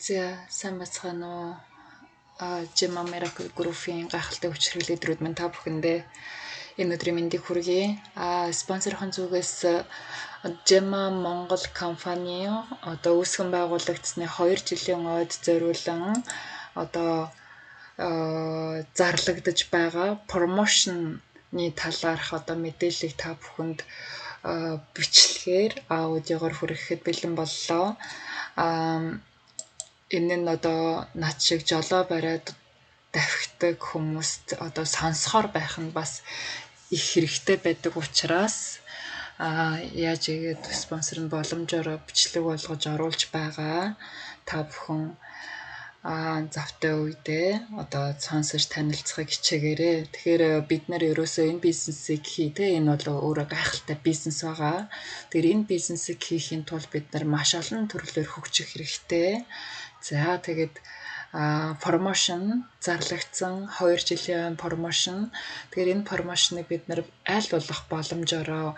За, сайн байцгаана уу? Gemma Miracle Group-ийн гайхалтай хүчирхэг лидерүүд минь, та бүхэндээ энэ өдрийн мэндийг хүргэе. Спонсорын зүгээс Gemma Монгол компани одоо үүсгэн байгуулагдсаны 2 жилийн ойд зориулан одоо зарлагдаж байгаа promotion-ы талаарх одоо мэдээллийг та бүхэнд бичлэгээр, аудиогоор хүргэхэд бэлэн боллоо. Энэ нь одоо над шиг жолоо бариад давхидаг хүмүүст одоо сонсохоор байх нь бас их хэрэгтэй байдаг учраас яаж игээд спонсор нь боломжоор бичлэг болгож оруулж байгаа. Та бүхэн завтай үедээ одоо сонсож танилцахыг хичээгээрэй. Тэгэхээр бид нар ерөөсөө энэ бизнесийг хий те, энэ бол өөрөө гайхалтай бизнес байгаа. Тэгэхээр энэ бизнесийг хийхийн тулд бид нар маш олон төрлөөр хөгжих хэрэгтэй. За, тэгээд promotion зарлагдсан, 2 жилийн promotion. Тэгэхээр энэ promotion-ыг бид нар аль болох боломжоор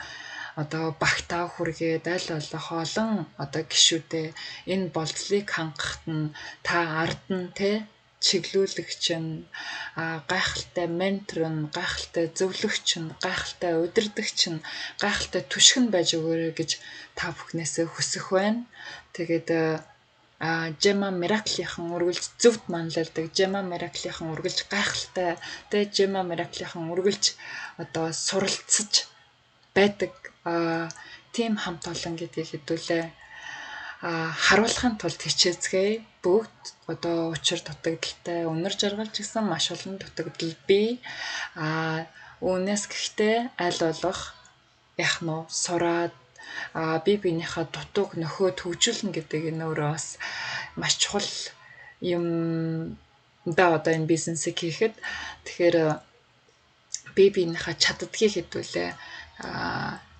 одоо багтаа хүргээд, аль болох олон одоо гишүүдээ энэ болцлыг хангахад нь та ард нь те чиглүүлэгч нь, гайхалтай ментор нь, гайхалтай зөвлөгч нь, гайхалтай удирдагч нь, гайхалтай түшиг нь байж өгөөрэй гэж та бүхнээсээ хүсэх байна. Тэгээд Gemma Miracle-ийн үргэлж зөвхт манлайлдаг, Gemma Miracle-ийн үргэлж гайхалтай, тэ Gemma Miracle-ийн үргэлж одоо суралцаж байдаг тийм хамт олон гэдгийг хэдүүлээ харуулахын тулд хичээцгээе. Бүгд одоо учир дутагдалтай, үнэр жаргал ч гэсэн маш олон дутагдал бий. Үүнээс гэхдээ аль болох яах нь сураад бие биенийхээ дутууг нөхөөд хөгжүүлнэ гэдэг энэ өөрөө бас маш чухал юм да одоо энэ бизнесийг хийхэд. Тэгэхээр бие биенийхээ чаддгийг хэдүүлээ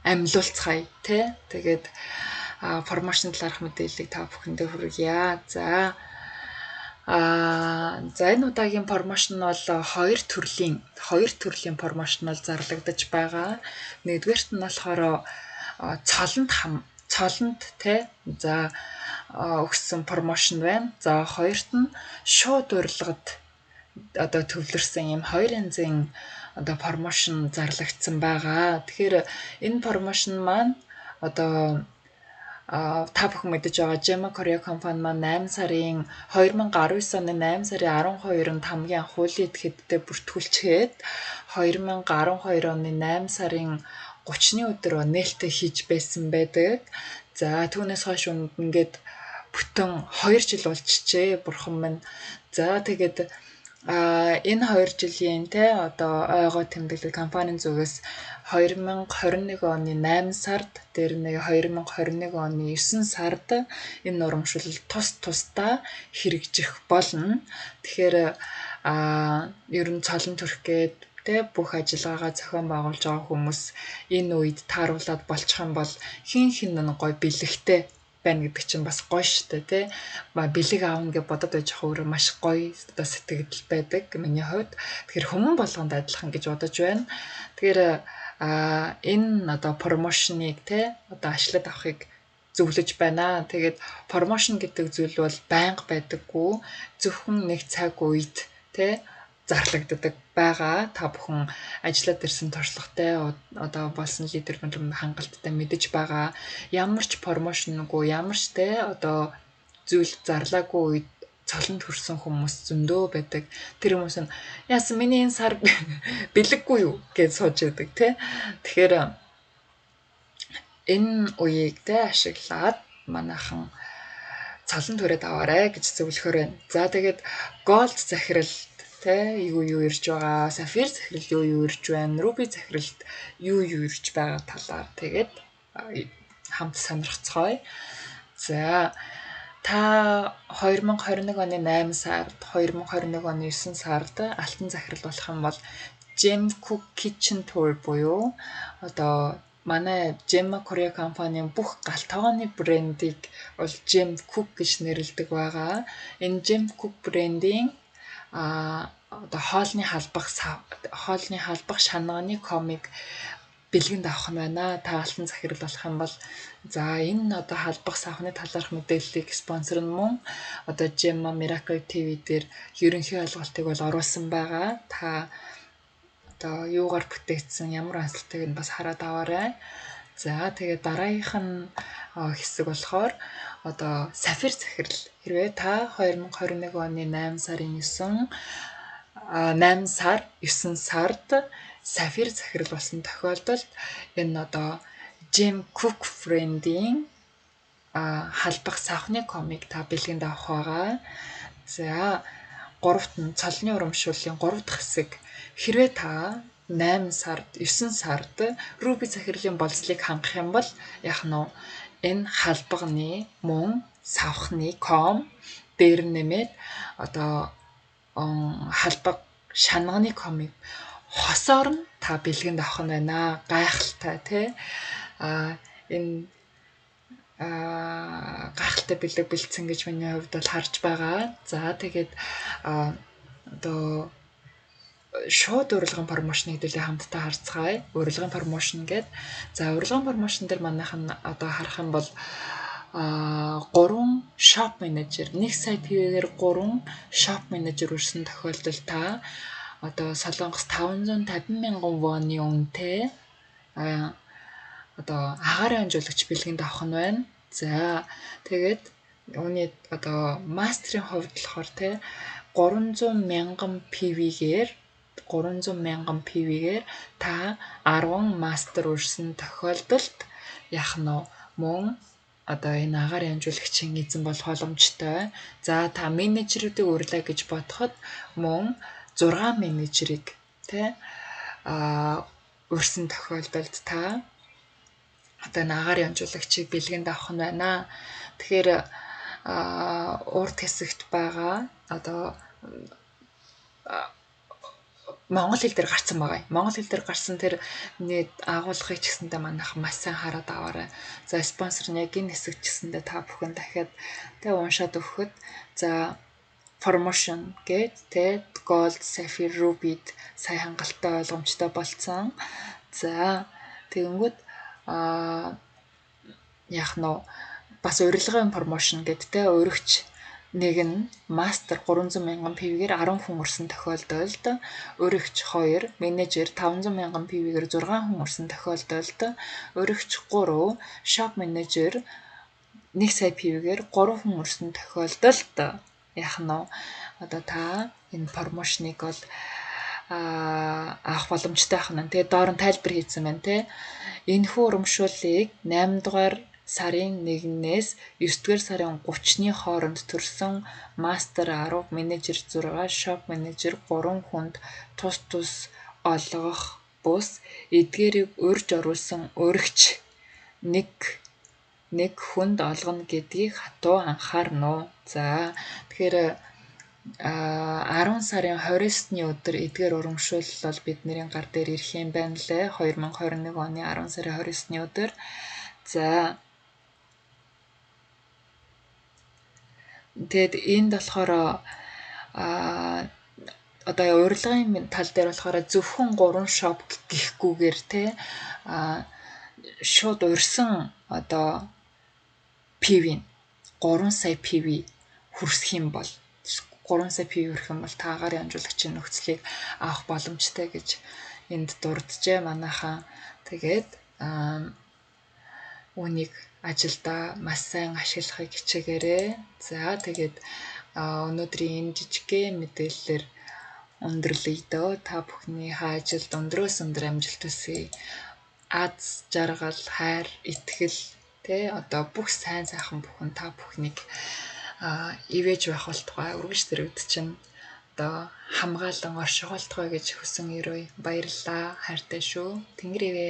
амьлуулцгаая те. Тэгээд promotion талаарх мэдээллийг та бүхэндээ хүргье. За, за, энэ удаагийн promotion бол хоёр төрлийн promotion бол зарлагдаж байгаа. Нэгдүгээрт нь болохоор цолонд те, за, өгсөн promotion байна. За, хоёрт нь шууд урилгад одоо төвлөрсөн юм хоёр янзын одоо promotion зарлагдсан байгаа. Тэгэхээр энэ promotion маань одоо та бүхэн мэдэж байгаа, Gemma Korea компани маань 8 сарын 2019 оны 8 сарын 12-нд хамгийн анх хуулийн этгээдтэй бүртгүүлчихэд 2012 оны 8 сарын 30-ны өдөр нээлттэй хийж байсан байдаг. За, түүнээс хойш ингээд бүтэн 2 жил болчихжээ, бурхан минь. За, тэгээд энэ 2 жилийн те одоо ойгоо тэмдэглэл компанийн зүгээс 2021 оны 8 сард, дээр нэг 2021 оны 9 сард энэ урамшуулал тус тусдаа хэрэгжих болно. Тэгэхээр ер нь цолон төрөх гээд те бүх ажиллагаагаа зохион байгуулж байгаа хүмүүс энэ үед тааруулаад болчих юм бол хин хин нэг гоё бэлэгтэй байна гэдэг чинь бас гоё штэ тий. Бэлэг аавна гэж бодод байж байгаа өөрөө маш гоё одоо сэтгэл байдаг миний хувьд. Тэгэхээр хүмүүн болгонд адилхан гэж бодож байна. Тэгэхээр энэ одоо promotion-ыг те одоо ашиглаад авахыг зөвлөж байна. Тэгээд promotion гэдэг зүйл бол байнга байдаггүй. Зөвхөн нэг цаг үед те зарлагддаг байгаа. Та бүхэн ажиллаад ирсэн туршлагатай одоо болсон лидер хангалттай мэдэж байгаа. Ямар ч promotion-гүй, ямар ч те одоо зүйл зарлаагүй үед цолонд хүрсэн хүмүүс зөндөө байдаг. Тэр хүмүүс нь "Яасан, миний энэ сар бэлэггүй юу?" гэж сууж байдаг те. Тэгэхээр энэ үеийг те ашиглаад манайхан цолон түрээд аваарай гэж зөвлөхөр байна. За, тэгээд gold захирал те юу юу ирж байгаа, sapphire захирал юу юу ирж байна, ruby захиралд юу юу ирж байгаа талаар тэгээд хамт сонирхцгоё. За, та 2021 оны 8 сард, 2021 оны 9 сард алтан захирал болох юм бол Gemcook Kitchen Tool буюу одоо манай Gemma Korea компанийн бүх гал тогооны брендийг бол Gemcook гэж нэрлэдэг байгаа. Энэ Gemcook брендийн одоо хоолны халбах шанааны комыг бэлгэнд авах нь байна. Та алтан захирал болох юм бол за энэ одоо халбах савхны талаарх мэдээллийг спонсор нь мөн одоо Gemma Miracle TV дээр ерөнхий ойлголтыг бол оруулсан байгаа. Та одоо юугаар бүтээгдсэн, ямар онцлогтойг нь бас хараад аваарай. За тэгээд дараагийнх нь хэсэг болохоор одоо сафир захирал. Хэрвээ та 2021 оны 8 сарын 9 8 сар 9 сард сафир захирал болсон тохиолдолд энэ одоо Jim Cook Friend-ийн халбах савхны комик та бэлгэнд авах байгаа. За гуравт нь цолны урамшууллын 3 дахь хэсэг. Хэрвээ та 8 сард 9 сард Руби захирлын болцлыг хангах юм бол яах нь вэ? Энэ халбагны мөн савхны ком дээр нэмээд одоо халбаг шанагны комыг хосоор нь та бэлгэнд авах нь байна. Гайхалтай тий. Энэ гайхалтай бэлэг бэлдсэн гэж миний хувьд бол харж байгаа. За тэгээд одоо шууд урилгын promotion-ыг хэдүүлээ хамтдаа харцгаая. Урилгын promotion гээд за урилгын promotion дээр манайхан одоо харах юм бол 3 shop manager 1 сая PV-гээр 3 shop manager үрсэн тохиолдолд та одоо Солонгос 550 мянган воны үнэтэй одоо агаарын амжуулагч бэлгэнд авах нь байна. За тэгээд үүний одоо мастерын хувьд болохоор те 300 мянган PV-гээр 300 мянган PV-гээр та 10 мастер үрсэн тохиолдолд яах нь вэ? Мөн одоо энэ агаар янжуулагчийн эзэн болох боломжтой. За та менежерүүдийг урилаа гэж бодоход мөн 6 менежерийг тэ урьсан тохиолдолд та одоо энэ агаар янжуулагчийг бэлгэнд авах нь байна. Тэгэхээр урд хэсэгт байгаа одоо монгол хэл дээр гарсан байгаа юм. Монгол хэл дээр гарсан тэр нэг агуулгыг ч гэсэндээ манайх маш сайн хараад аваарай. За спонсор нь яг энэ хэсэг ч гэсэндээ та бүхэн дахиад тэг уншаад өгөхөд за promotion гээд тэ Gold, Sapphire, Ruby-д сая хангалттай ойлгомжтой болцсон. За тэгэнгүүт яах нь вэ? Бас урилгын promotion гээд тэ өргөч нэг нь мастер 300 мянган PV-гээр 10 хүн өрсөн тохиолдолд өргөч 2 менежер 500 мянган PV-гээр 6 хүн өрсөн тохиолдолд өргөч 3 shop менежер 1 сая PV-гээр 3 хүн өрсөн тохиолдолд яах нь вэ? Одоо та энэ promotion-ыг бол авах боломжтой байх нь. Тэгээд доор нь тайлбар хийсэн байна те. Энэхүү урамшууллыг 8 дугаар сарын 1-ээс 9 дугаар сарын 30-ны хооронд төрсөн мастер 10, менежер 6, shop менежер 3 хүнд тус тус олгох бус эдгээрийг урьж оруулсан өргөч нэг хүнд олгоно гэдгийг хатуу анхаарна уу. За тэгэхээр 10 сарын 29-ний өдөр эдгээр урамшуулал бол бидний гар дээр ирэх юм байна лээ. 2021 оны 10 сарын 29-ний өдөр. За тэгээд энд болохоор одоо урилгын тал дээр болохоор зөвхөн 3 shop гэхгүйгээр те шууд урьсан одоо PV 3 сая PV хүрсэх юм бол 3 сая PV хүрэх юм бол та агаар янжуулагчийн нөхцөлийг авах боломжтой гэж энд дурджээ манайхан. Тэгээд үүнийг ажилдаа маш сайн ашиглахыг хичээгээрэй. За тэгээд өнөөдрийн энэ жижигхэн мэдээллээр өндөрлөе дөө. Та бүхнийхээ ажилд өндрөөс өндөр амжилт хүсье. Аз жаргал, хайр, итгэл тэ одоо бүх сайн сайхан бүхэн та бүхнийг ивэж байх болтугай, өргөж тэрэгд чинь одоо хамгаалан орших болтугай гэж хүсэн өрөөе. Баярлалаа. Хайртай шүү. Тэнгэр ивэ.